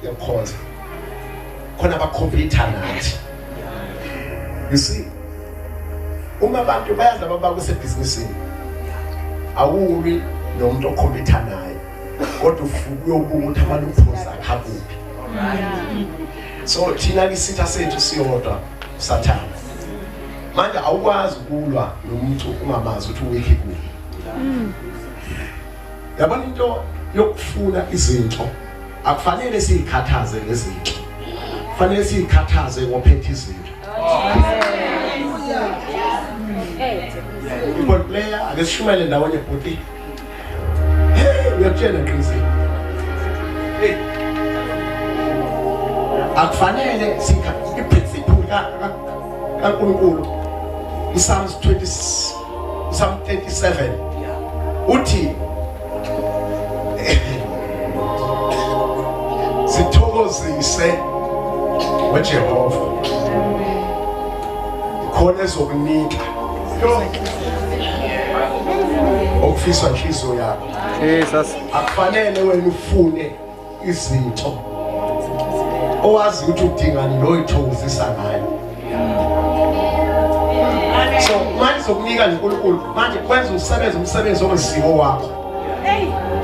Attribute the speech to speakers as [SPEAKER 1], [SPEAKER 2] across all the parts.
[SPEAKER 1] yokukhonza khona abakhompyutha nathi. You see, uma abantu bayazi abakusebhizinisini awulwi nomuntu okhompyutha naye kodwa ufuka uyobuka ukuthi amaluphozi akhe akuphi. So thina isitha sethu siyodwa Sathane. Manje awukwazi ukulwa nomuntu ungamazi ukuthi uwekhe kuphi. Yabona into yokufuna izinto akufanele siyikhathaze ngezinto, kufanele siyikhathaze ngophethe izinto. Iball player ake sishumele ndawonye bhuti. Hey, uyakutshela nqinisile. Hey, akufanele sikhathaze iprinciple kaNkulunkulu. Psalms 20, Psalm 37 uthi sithokozise ngoJehova khona ezokunika okufiswa inhliziyo yakho.
[SPEAKER 2] Jesus.
[SPEAKER 1] Akufanele wena ufune izinto owazi ukuthi udingani lo ithokozisa ngayo. So manje sokunika uNkulunkulu manje kwenza usebenze umsebenzi ongeziwo wakho.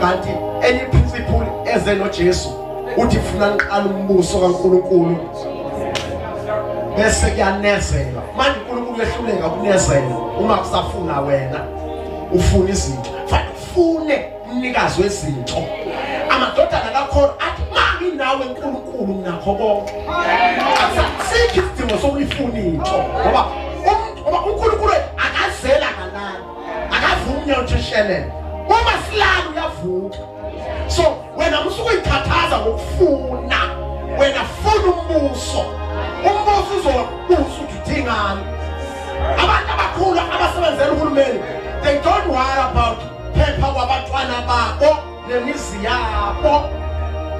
[SPEAKER 1] Kanti enye principle eze noJesu uthi funa niqala umbuso kaNkulunkulu bese kuyanezelwa. Manje uNkulunkulu uyehluleka ukunezela uma kusafuna wena ufuna izinto. Fanele ufune umnikazi wezinto. Amadodana kaKhoro athi manginawe uNkulunkulu nginakho konke. Asikho isidingo sokuyifuna into ngoba uNkulunkulu akazela kalala, akavumi unyawutheshelele. Uma silala uyavuka. So wena musukuyikhathaza ngokufuna, wena funa umbuso. Umbuso uzokubusa ukuthi udingani. Abantu abakhulu abasebenzela uhulumeni, they don't worry about phepha kwabantwana babo nemizi yabo.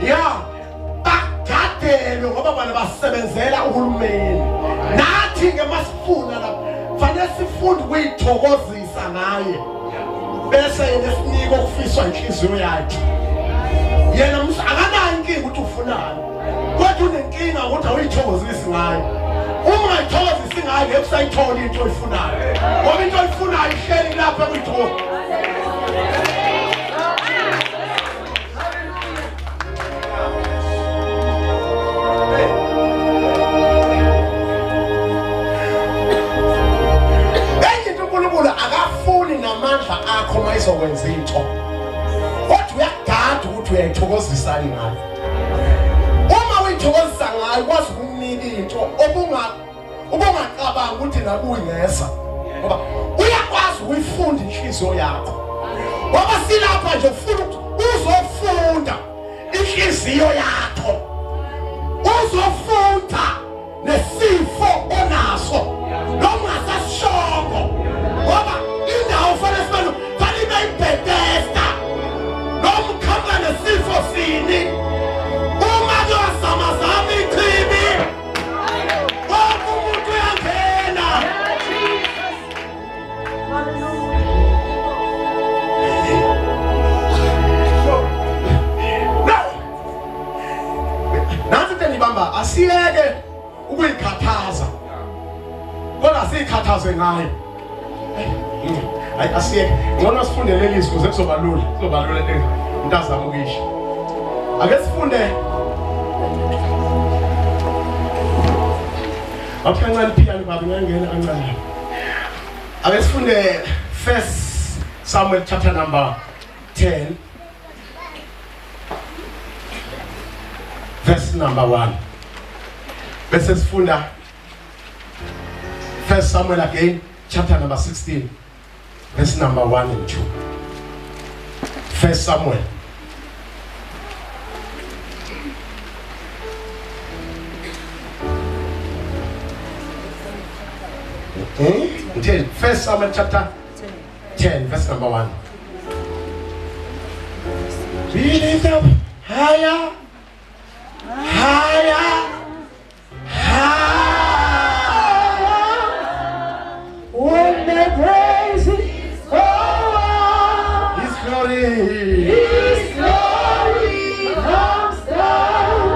[SPEAKER 1] Yeah, bagadelwe ngoba bona basebenzela uhulumeni. Nathi ke masifuna lapha fanele sifunde ukuyithokozisa ngaye bese yena sinika okufiswa inhliziyo yakhe. Yena akanayo inkinga ukuthi ufunani, kodwa unenkinga ukuthi awuyithokozisi ngayo. Uma ungayithokozisi ngayo ngeke usayithola into oyifunayo, ngoba into oyifunayo ihleli lapha kuyithokoza. Akafuni namandla akho mayizokwenza into, kodwa uyagada ukuthi uyayithokozisa ngayo. Uma uyithokozisa ngayo ukwazi ukumnika into obungacabanga ukuthi nakuyingeza, ngoba uyakwazi ukuyifunda inhliziyo yakho. Ngoba silapha nje ufuna ukuthi uzofunda inhliziyo yakho, uzofunda nesifo onaso noma ungasashongo, ngoba indawo fanele sibalo fanele iBethesda noma uqhamuka nesifo sini. Uma kuyozamazama ichibi wonke umuntu uyangena. Nansi into engibamba, asiyeke ukuyikhathaza kodwa siyikhathaze ngayo. Hayi asiyeke, ngcono sifunde leli zwi ukuze kuzoba lula, kuzoba lula into azama ukuyisho. Ake sifunde apha kancane phiyani baba, ngiyangena kancane. Ake sifunde 1 Samuel chapter number 10 verse number 1. Bese sifunda 1 Samuel again chapter number 16 verse number 1 and 2. 1 Samuel. Okay. 1 Samuel chapter 10 verse number 1. Be lift up higher, higher, higher.
[SPEAKER 3] When they praise His, oh,
[SPEAKER 1] His glory,
[SPEAKER 3] His glory comes down.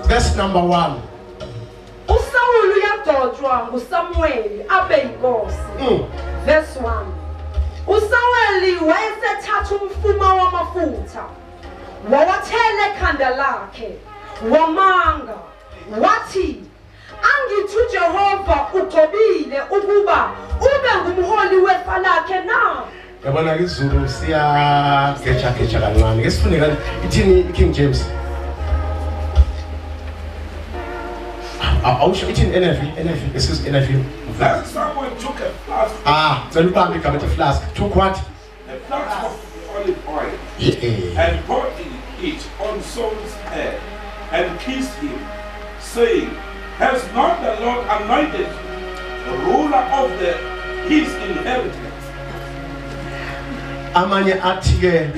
[SPEAKER 1] verse number 1.
[SPEAKER 3] uSawulu uyagcotshwa nguSamuweli abe yinkosi. Verse 1. uSawuli wayesethatha umfuma wamafutha wawathela ekhanda lakhe wamanga wathi, angithi uJehova ugcobile ukuba ube ngumholi wefa lakhe na?
[SPEAKER 1] Yabona ke isiZulu siyageja geja kancane. Ke sifunde kanje ithini iKing James? Awusho ithini NIV? NIV, this is NIV.
[SPEAKER 2] Then someone took a flask.
[SPEAKER 1] Ah, cela ubambe igama ethi flask. Took what?
[SPEAKER 2] A flask of olive oil.
[SPEAKER 1] Yeah.
[SPEAKER 2] And poured it on Saul's head and kissed him, saying, has not the Lord anointed the ruler of his inheritance?
[SPEAKER 1] Amanye athi ke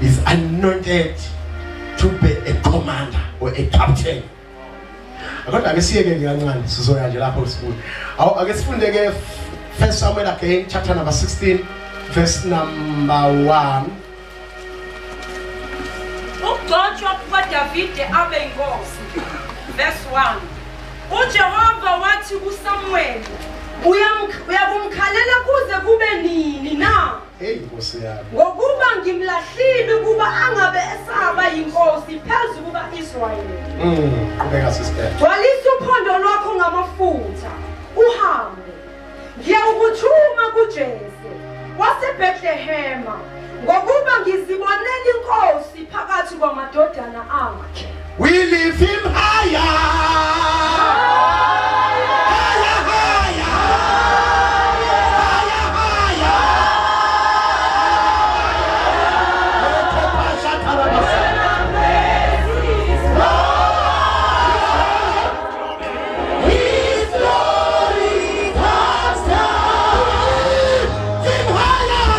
[SPEAKER 1] is anointed to be a commander or a captain. Kodwa ake siyeke kancane sizoya nje lapho sibuye. Awu ake sifunde ke 1 Samuel again chapter number 16 verse number 1.
[SPEAKER 3] Ukugcotshwa kukaDavide abe inkosi. Verse 1. uJehova wathi kuSamuel, uyakumkhalela kuze kube nini na?
[SPEAKER 1] Hey Nkosi yami.
[SPEAKER 3] Ngokuba ngimlahlile ukuba angabe esaba yinkosi phezu kukaIsrayeli.
[SPEAKER 1] Qhubeka sister.
[SPEAKER 3] Gcwalisa uphondo lwakho ngamafutha uhambe. Ngiyawukuthuma kuJese waseBethlehema, ngokuba ngizibonela inkosi phakathi kwamadodana akhe.
[SPEAKER 1] We lift him higher. Higher, higher. Higher, higher. His glory comes down. Lift him higher.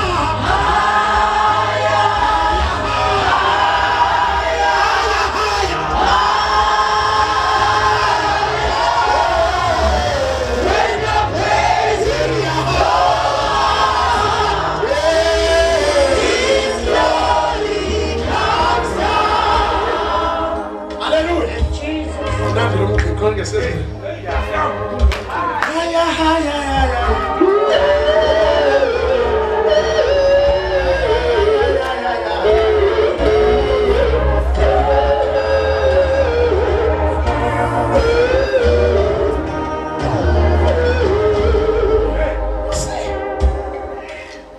[SPEAKER 1] Higher, higher, higher.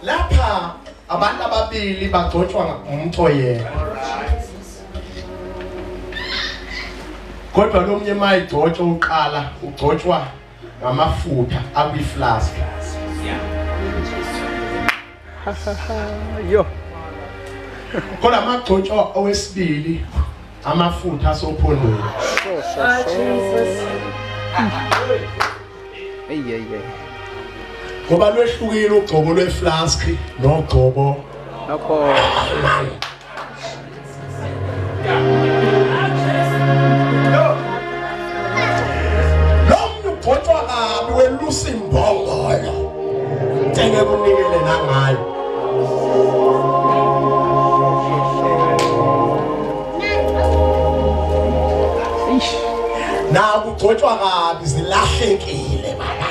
[SPEAKER 1] Lapha abantu ababili bagcotshwa ngumuntu oyedwa. Kodwa lo mnye mayigcotshwa uqala ugcotshwa ngamafutha akwi-flask.
[SPEAKER 4] Yo.
[SPEAKER 1] Kodwa amagcotshwa owesibili amafutha asophondweni.
[SPEAKER 4] Hey hey hey.
[SPEAKER 1] Ngoba lwehlukile ugcobo lwe-flask nogcobo
[SPEAKER 4] nokho.
[SPEAKER 1] Ugcotshwa kabi welusa imbongolo. Ngeke kunikele nangayo. Na kugcotshwa kabi zilahlekile baba.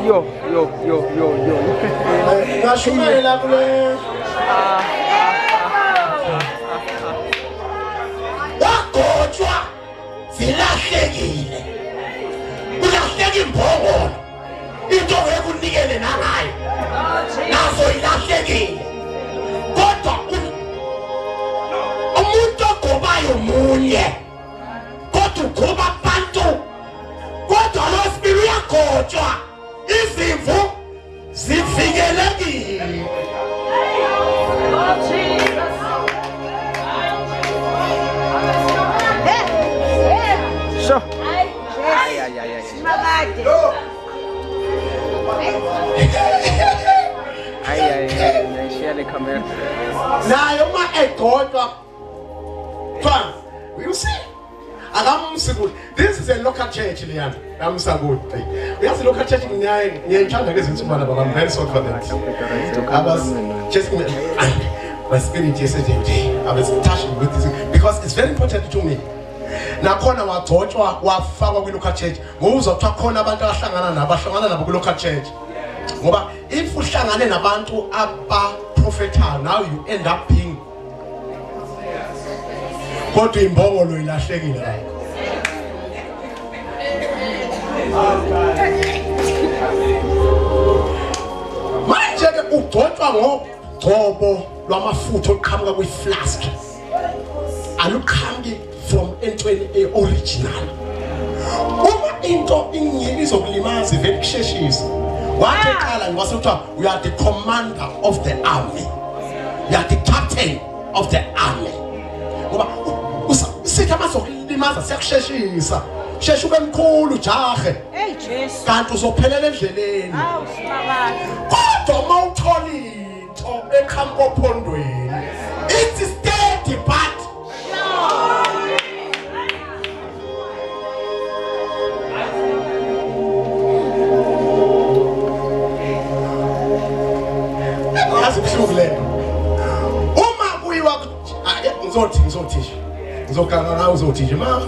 [SPEAKER 4] Yo yo yo yo yo.
[SPEAKER 1] Ngashumayela kule. Wagcotshwa zilahlekile. Ulahleka imbongolo. Into ngeke nangayo. Nazo ilahlekile. Kodwa umuntu ogobayo munye. Kodwa ugoba abantu. Kodwa lo sibili uyagcotshwa. Izimvu zivikelekile.
[SPEAKER 4] Sure. Ay ay ay ay. Ay ay ay, share le camera.
[SPEAKER 1] Naye uma egcotshwa kuthiwa you see akamsi kude. This is a local church leyana. Namsa kude. Uyazi local church ngiyayithanda lezi insumana baba. I'm very sorry for that. Abas just My spirit yesterday, I was touching with this because it's very important to me. Nakhona wagcotshwa wafakwa kwi-local church ngoba kuthiwa khona abantu abahlangana nabo ahlangana nabo kwi-local church ngoba if uhlangane nabantu abaprofethayo now you end up being kodwa imbongolo ilahlekile lapho. Manje ke ugcotshwa ngogcobo lwamafutha oluqhamuka kwi-flask, aluqhamuki from entweni e-original. Uma into inye izokulimaza ivele kusheshisa. Wathi eqala nje kwase kuthiwa you are the commander of the army, you are the captain of the army. Ngoba sithi amazokulimaza siyakusheshisa, shesha ube mkhulu jahe.
[SPEAKER 3] Hey Jesu.
[SPEAKER 1] Kanti uzophelela endleleni.
[SPEAKER 3] Awu sibabazi.
[SPEAKER 1] Kodwa uma uthola into eqhamuka ophondweni, it's steady but yazi kubuhlungu lento. Uma kuyiwa ngizothi nje ngizoganga nawe uzothi nje ma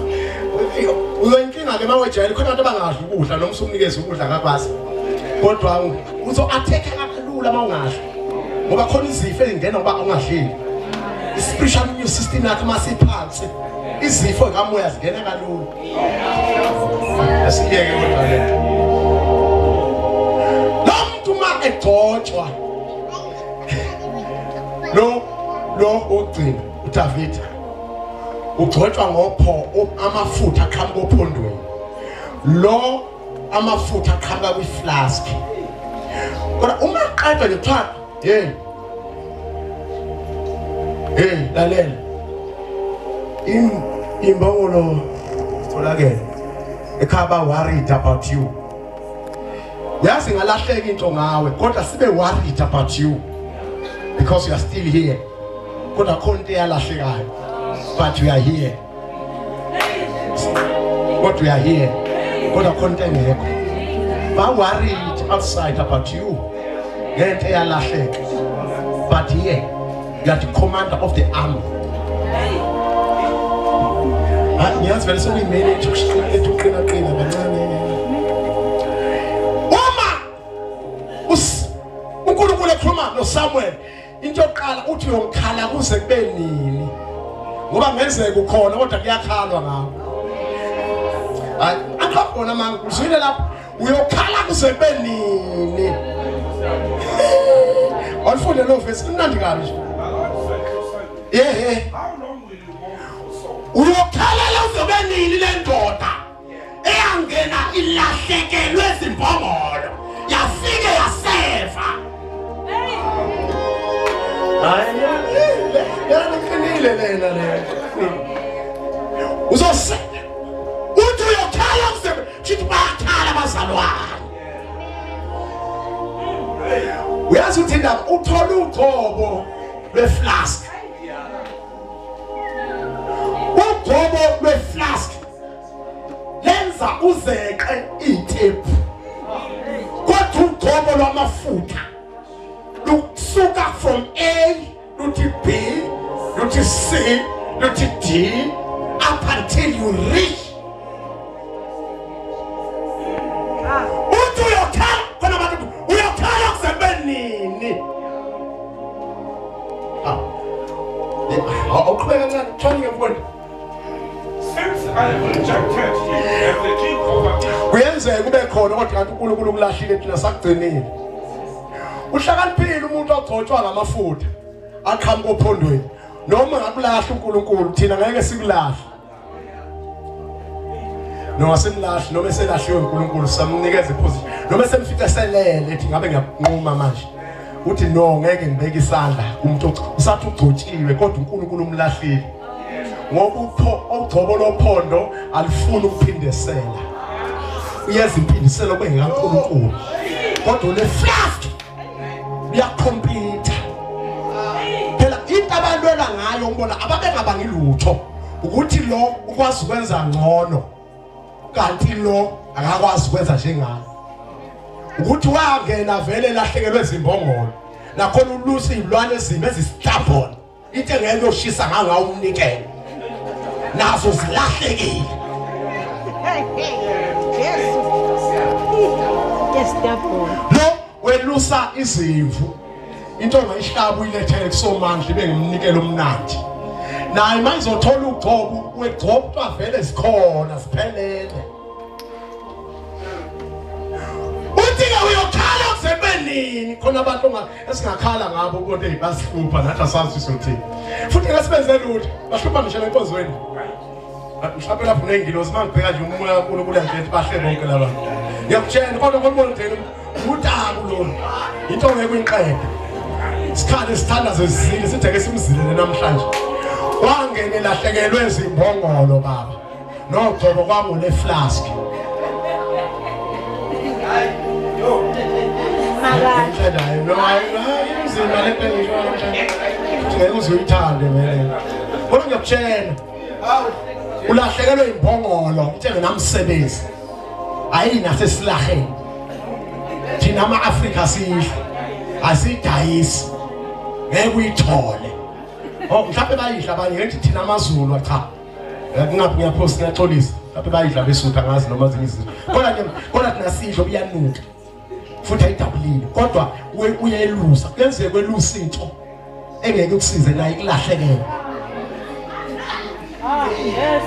[SPEAKER 1] uyoyinkinga ke mawejayele khona abantu abangadli ukudla noma usumnikeza ukudla akakwazi, kodwa uzo-attack-a kalula uma ungadli ngoba khona izifo ezingena ngoba ungadlile. I-spiritual immune system yakho masiphansi, izifo kamoya zingena kalula. Asiyeke kodwa lento. Lo muntu uma egcotshwa lo ogcina uDavid ugcotshwa ngopho amafutha aqhamuka ophondweni, lo amafutha aqhamuka kwi-flask. Kodwa uma qedwa nje kuthiwa hey hey lalela, imbongolo tholakele ekhaya ba worried about you. Yazi ngalahleka into ngawe kodwa sibe worried about you because you are still here. Kodwa khona into eyalahlekayo, but we are here. But we are here. Kodwa khona into engekho. Ba worried outside about you ngento eyalahleka, but here you are the commander of the army. Ngiyazi vele sekuyimele ethi uqina qina kancane. Uma uNkulunkulu ekhuluma noSamuel, into yokuqala uthi uyokhala kuze kube nini, ngoba ngenzeka ukhona kodwa kuyakhalwa ngawe. Hayi akho manga uzwile lapho, uyokhala kuze kube nini. Awufunde lo verse imnandi kabi nje. Yeah. Uyokhalela uzobe nini le ndoda eyangena ilahlekelwe izimbongolo yafike yaseva. Hayi yaniqinile lena le. Uzose uthi uyokhala kuze shithi bayakhala abazalwane. Uyazi uthi indaba uthola ugcobo lwe-flask. Ugcobo lwe-flask lenza uzeqe iy'tephu, kodwa ugcobo lwamafutha lusuka from A luthi B luthi C luthi D up until you reach. Uthi uyokhala khona abantu uyokhala kuze kube nini. Awuqhubeka kancane tshani ngiyafunda.
[SPEAKER 2] Since I have rejected him as the king over Israel.
[SPEAKER 1] Kuyenzeka kube khona kodwa kanti uNkulunkulu ukulahlile thina sakugcinile. Uhlakaniphile umuntu ogcotshwa ngamafutha aqhamuka ophondweni, noma ngakulahla uNkulunkulu thina ngeke sikulahle. Noma simlahle noma eselahliwe uNkulunkulu samnikeza iposition, noma semfice selele ethi ngabe ngiyanquma manje, uthi no ngeke ngibeke isandla kumuntu usathi ugcotshiwe kodwa uNkulunkulu umlahlile. Ngoba ugcobo lophondo alifuni ukuphindisela, uyeza impindiselo kube ngekaNkulunkulu, kodwa le flask uyakhompyutha. Phela into abalwela ngayo ngibona ababengabangi lutho ukuthi lo ukwazi ukwenza ngcono kanti lo akakwazi ukwenza njengayo, ukuthi wangena vele lahlekelwe izimbongolo. Nakhona ulusa izilwane ezimbi ezistubborn. Into engeke yoshisa nganga umnikelo. Nazo zilahlekile.
[SPEAKER 3] Yes, stubborn.
[SPEAKER 1] Lo welusa izimvu. Into ongayihlaba uyilethele kusomandla ibe ngumnikelo omnandi. Naye mayizothola ugcobo wegcobwa vele zikhona siphelele. Uthi ke uyokhala kuze kube nini? Khona abantu esingakhala ngabo kodwa basihlupha nathi asazi sizothini. Futhi ngasibenze lutho, bahlupha ngisho enkonzweni. Mhlawumbe lapho nengilozi mangibheka nje umoya kaNkulunkulu nje bahle bonke laba. Ngiyakutshela kodwa ngolubona nje utaku lona. Into ngeke uyiqede. Isikhali sithandaze zizile sithi ake simzilele namhlanje. Wangene lahlekelwe izimbongolo baba. Nogcobo kwami le flask. Imzimba lento ngisho namhlanje. Ngeke uzoyithande vele. Kodwa ngiyakutshela. Ulahlekelwe imbongolo ithe nginamsebenzi. Ayina sesilaheni. Thina ama-Afrika sidla. Asidayisi. Ngeke uyithole. Oh mhlawumbe bayidla abanye ngithi thina amaZulu cha. Kungabi ngiyaphosa ngiyaxolisa. Mhlawumbe bayidla besutha ngazi noma ezinye izinto. Kodwa nje kodwa thina sidlo kuyanuka. Futhi ayidabulile. Kodwa uyelusa. Kuyenzeka kwelusa into engeke ukusize naye ikulahlekele.
[SPEAKER 3] Ah, yes.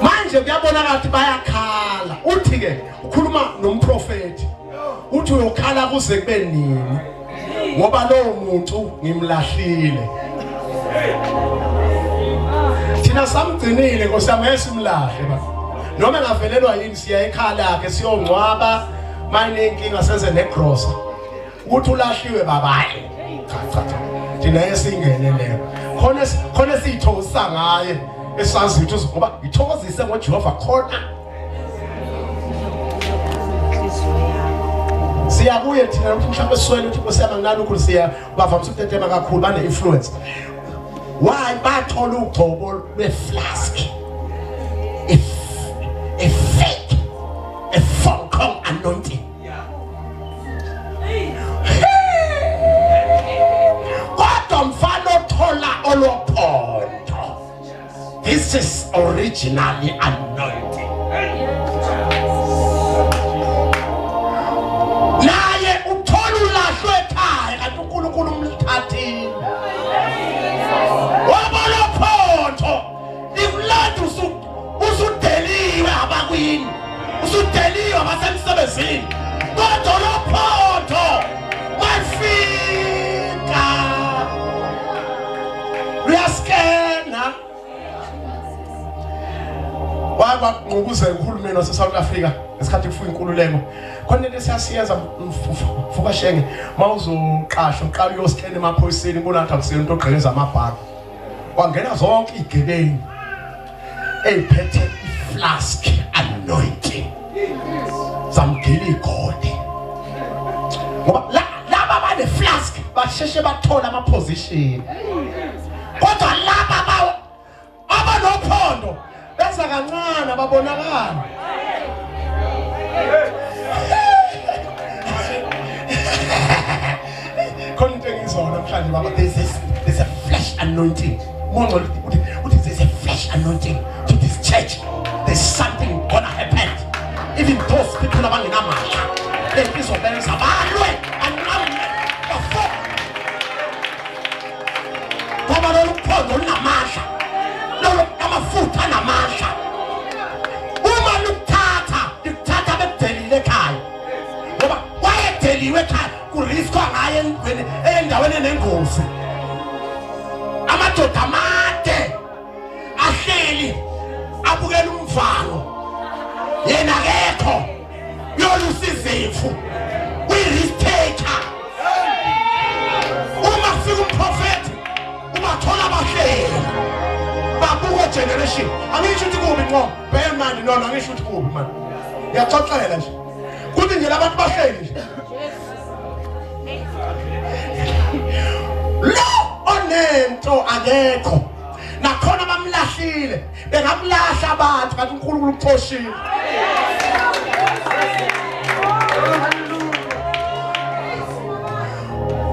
[SPEAKER 1] Manje kuyabonakala ukuthi bayakhala. Uthi ke ukhuluma nomprofeti. Uthi uyokhala kuze kube nini? Ngoba lowo muntu ngimlahlile. Thina samgcinile Nkosi yami esimlahle ba. Noma engavelelwa yini siya ekhaya lakhe siyongcwaba mayinenkinga senze negrosa. Ukuthi ulahliwe babayi. Cha cha cha. Thina esingene leyo. Khona khona siyithokozisa ngaye esazi ukuthi ngoba ithokozise ngoJehova khona. Siyabuye thina ukuthi mhlawumbe siswele ukuthi Nkosi yami nginalokhu siya bavamise ukutetema kakhulu bane influence. Why bathola ugcobo lwe flask? A fake, a Hong Kong anointing. Kodwa mfana othola olophondo. This is originally anointing. Naye uthola ulahlwe ekhaya kanti uNkulunkulu umthathile. Wabolophondo ikulanda usudeliwe abakwini. Usudeliwe abasemsebenzini. Kodwa lophondo wafika. Uyaskena. Wakwaqhubuzeka uhulumeni wase South Africa ngesikhathi kufuka inkululeko. Khona into esiyasiyenza mfukashenge mawuzoqashwa uqala uyosikena emaphoyiseni kunathi akusena into ogqekeza amabhaka. Kwangena zonke igebengu eyiphethe iflask anointing. Zamgila igodi. Ngoba laba bane flask basheshe bathola ama position. Kodwa laba abanophondo beza kancane babonakala. Khona into engizona namhlanje baba, there's a flesh anointing. Mongo uthi there's a flesh anointing to this church. There's something gonna happen. Even those people abangenamandla lentizobenza balwe anqamle bafo. Ngoba lolu phondo lunamandla. Lolu amafutha anamandla. Uma lukuthatha, likuthatha bekudelile ekhaya. Ngoba wayedeliwe ekhaya kuriskwa ngaye endaweni enengozi. Amadoda amade ahleli abukela umvalo. Yena akekho. Yolusa izimvu. Uyi-risk taker. Uma kufika umprofeti ubathola abahleli. Babuka generation. Angisho ukuthi kubi nqo. Bear in mind no, angisho ukuthi kubi man. Ngiyaxoxela nje. Kuthi nje labantu bahleli nje. Lo onento akekho. Nakhona bamlahlile, bengamlahla abantu kanti uNkulunkulu uxoshile.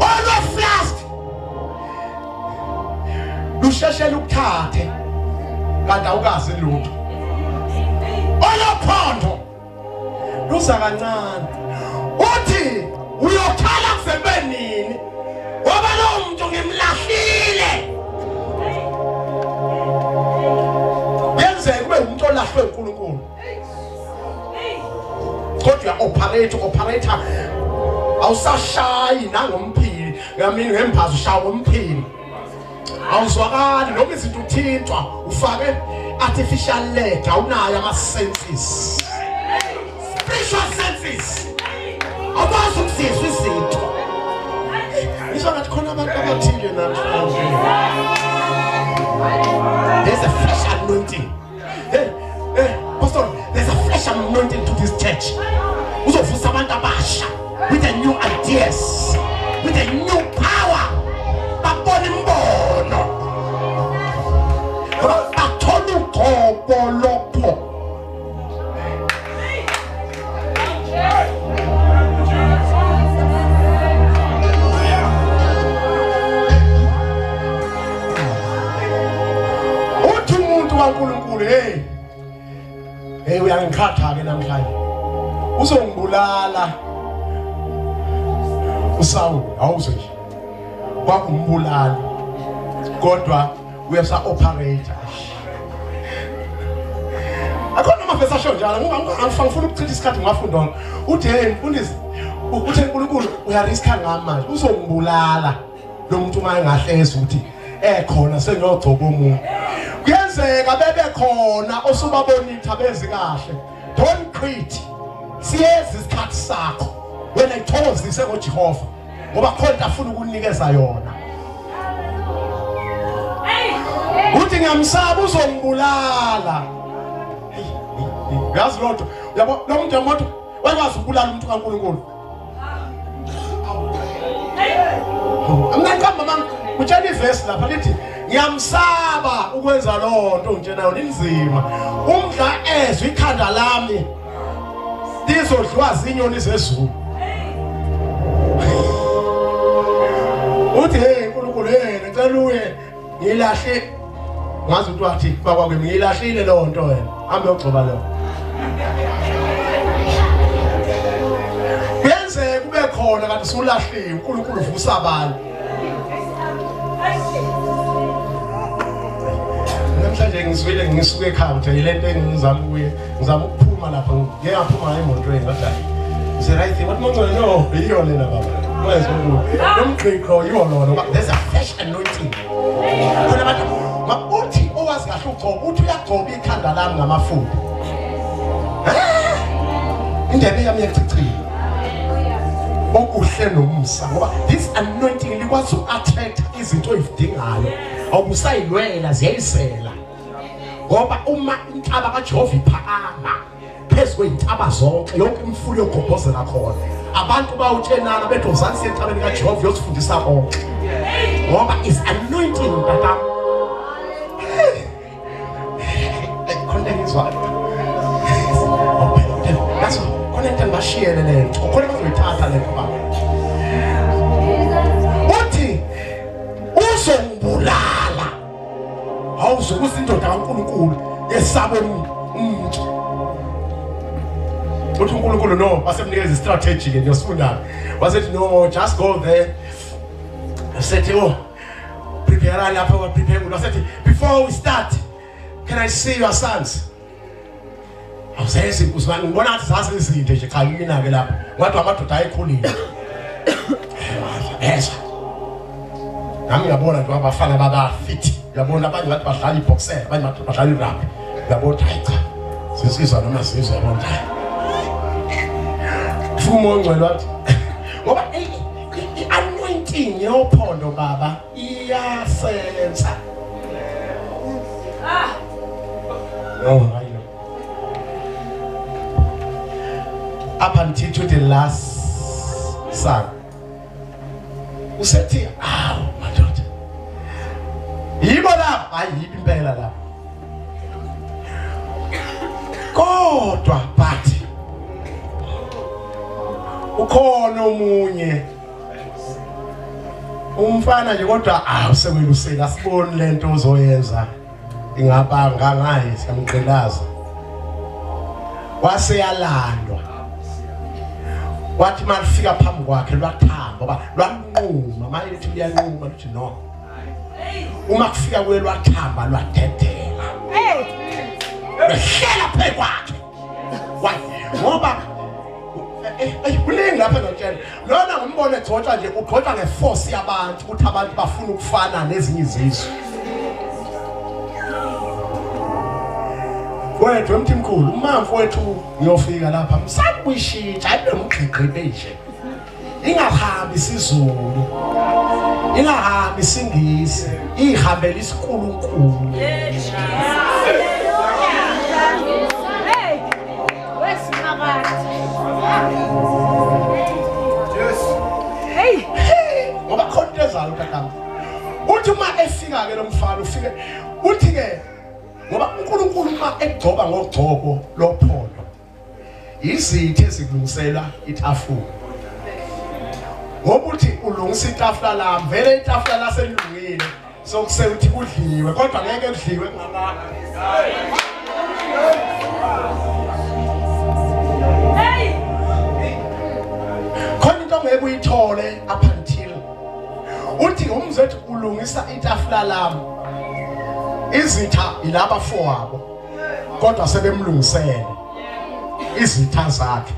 [SPEAKER 1] Oloflast lusheshela ukuthathe kanti awukazi lutho. Olophondo luza kancane. Uthi uyokhala kuze nini? Ngoba lo muntu ngimlahlile. Yenzeka kube umuntu olahlwe uNkulunkulu. Kodwa operator awusashayi nangomphini, ngamini ngemphazo ushaya ngomphini. Awuzwakali noma izinto uthintwa ufake artificial leg, awunayo ama senses. Spiritual senses. Awukwazi ukuzizwa izinto. Ngisho ngathi khona abantu abathile namhlanje. There's a fresh anointing. Hey, hey, pastor, there's a fresh anointing to this church. Uzovusa abantu abasha with the new ideas, with the new power. Babona imbono. Bathola ugcobo lopho. Uthi umuntu kaNkulunkulu, hey, hey, uyangiqhatha ke namhlanje. Uzongibulala. uSawuli awuzwe nje. Kwakumbulala. Kodwa uyasa operator. Akhona amavesi asho njalo, ngifuna ukuchitha isikhathi ngingafundanga. Uthi hey mfundisi, uthe uNkulunkulu uyariska ngami manje, uzongibulala lo muntu uma engahlezi ukuthi ekhona sengiyogcoba omunye. Kuyenzeka bebe khona osubabonitha bezi kahle. Don't quit. Siyeza isikhathi sakho. Wena ithokozise ngoJehova ngoba khona into afuna ukunikeza yona. Uthi ngiyamsaba uzongibulala. Yazi lodwa, yabo lo muntu yamoto wayekwazi ukubulala umuntu kaNkulunkulu. Mina ngihamba mama, utshela ivesi lapha lithi ngiyamsaba ukwenza lonto ngitshenayo inzima. Umdla ezwe ikhanda lami lizodliwa zinyoni zezulu. Uthi hey uNkulunkulu, hey ngicela uye ngilahle. Ngazi ukuthi wathi kwakwami ngilahlile leyo nto wena. Hambe uyogcoba leyo. Kuyenzeka kube khona kanti usulahliwe, uNkulunkulu uvusa abantu. Namhlanje ngizwile ngisuke ekhaya ukuthi yilento engizama ukuye, ngizama ukuphuma lapha, ngeke ngaphuma emotweni ngathi is the right thing. What mongcwele no, yiyo lena baba. Wenza ukuthi lomgqigqo yiwo lona. There's a fresh anointing. Khona abantu uthi owazi kahle ugcoba, uthi uyagcoba ikhanda lami ngamafutha. Indebe yami iyachichima. Okuhle nomusa ngoba this anointing likwazi uku-attract izinto oyidingayo. Awusayilwela ziyayisela. Ngoba uma intaba kaJehova iphakama phezu kwey'ntaba zonke, yonke imfulo yogobhozela khona. Abantu bawutshenana bethi uzansi entabeni kaJehova uyosifundisa konke. Ngoba is anointing tata. Khona engizwayo. Yazi khona into engibashiyele lento. Khona bazoyithatha lento baba. Uthi uzongibulala. Awuzukuza indoda kaNkulunkulu yesaba umuntu. Uthi uNkulunkulu no, wasemnikeza istrategy ke ngiyosifunda. Wasethi no, just go there. Said oh, prepare lapha wa prepare. Wasethi before we start, can I see your sons? Awuzenzi uzibani ngibona ngathi zazi izinto nje cha mina ke lapha. Ngathi amadoda ayekhulile. Ezwa. Nami ngiyabona nje abafana baba fit. Uyabona abanye ngathi badlala iboxer, abanye ngathi badlala irugby. Uyabona hayi cha. Sisizwa noma sizwa yabona. Kufuma ongcwele wathi ngoba i-anointing yophondo baba iyasensa. Ah. No, I know. Up until to the last son. Usethi awu madoda. Yibo Yibo lapha, hayi yibo impela lapha. Kodwa but ukhona omunye umfana nje kodwa awusekwelusela asiboni lento ozoyenza ingabanga ngaye siyamgqilaza. Waseyalandwa. Wathi malifika phambi kwakhe lwathamba ngoba lwanquma manje lithi liyanquma lithi no. Uma kufika kuye lwathamba lwadedela. Lwehlela phezu kwakhe. Why? Ngoba kuningi lapha ngitshela. Lona ngumbono egcotshwa nje ugcotshwa ngeforce yabantu ukuthi abantu bafuna ukufana nezinye izizwe. Wethu emthimkhulu umamfu wethu ngiyofika lapha msakuyishintsha ayibe umgqigqibe nje. Ingahambi isiZulu. Ingahambi isiNgisi, ihambele isiNkulunkulu. Hey, ngoba khona into ezayo tatami. Uthi uma efika ke lo mfana ufike uthi ke ngoba uNkulunkulu uma egcoba ngogcobo lophondo izitha ezikulungisela itafula. Ngoba uthi ulungisa itafula lami, vele itafula laselungile sokusewuthi kudliwe kodwa ngeke kudliwe kungabanga. Khona into ongeke uyithole up until uthi umzethu ulungisa itafula lami. Izitha ilaba fowabo kodwa sebemlungisele izitha zakhe.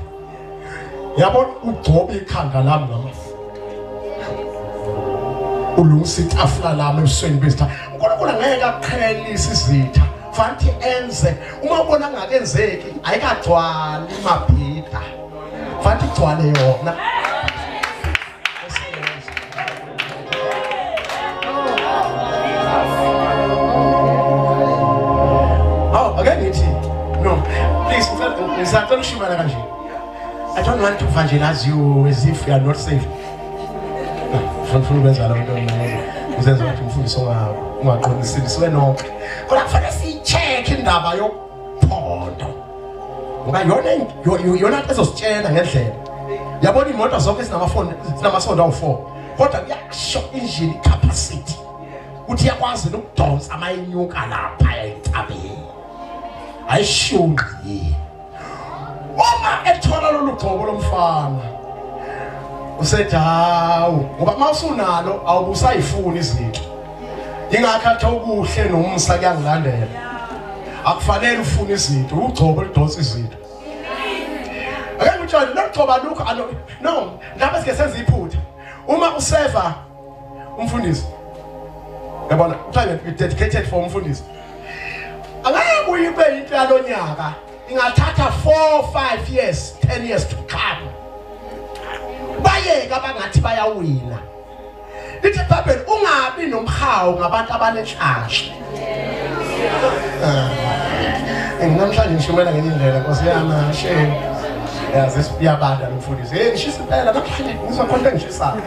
[SPEAKER 1] Yabona ugcoba ikhanda lami ngamafutha. Ulungisa itafula lami ebusweni bezitha. uNkulunkulu angeke aqhelise izitha. Fanti enze uma ubona ngakenzeki ayikagcwali mabhida. Fanti igcwale yona. Oh, again ngithi no, please ngisacela ushimana kanje. I don't want to evangelize you as if you are not saved. Ngifuna ukwenza lo nto mina. Uzenza ukuthi umfundisi ungaqondisisi nonke. Kodwa kufanele siyi-check indaba yokuphondo. Ngoba yona ezositshela ngendlela. Yabona imoto zonke zinamafoni zinamasondo awu4. Kodwa kuyasho engine capacity. Uthi iyakwazi ukudonsa amayinyuka lapha entabeni. Ayishunqi. Uma ethola lolu gcobo lomfana usethi hawu ngoba mawusunalo awubusayifuni izinto. Ingakho athi okuhle nomsa kuyangilandela. Akufanele ufune izinto, ugcobo lidonsa izinto. Ake ngitshele lokugcoba lokho no, lapha sike senze iphutha. Uma useva umfundisi yabona kuthiwa you dedicated for umfundisi. Angeke uyibe into yalonyaka. Ingathatha 4, 5 years, 10 years to come. Bayeka abangathi bayawina. Lithi iBhayibheli ungabi nomhawu ngabantu abanenhlanhla. Namhlanje ngishumela ngenye indlela Nkosi yami shame. Yazi siyabanda nomfundisi. Hey ngishisa impela namhlanje ngizwa khona engishisayo.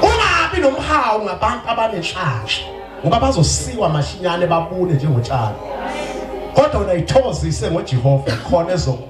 [SPEAKER 1] Ungabi nomhawu ngabantu abanenhlanhla ngoba bazosiwa mashinyane babune njengotshani. Kodwa wena ithokozise ngoJehova khona ezokunika.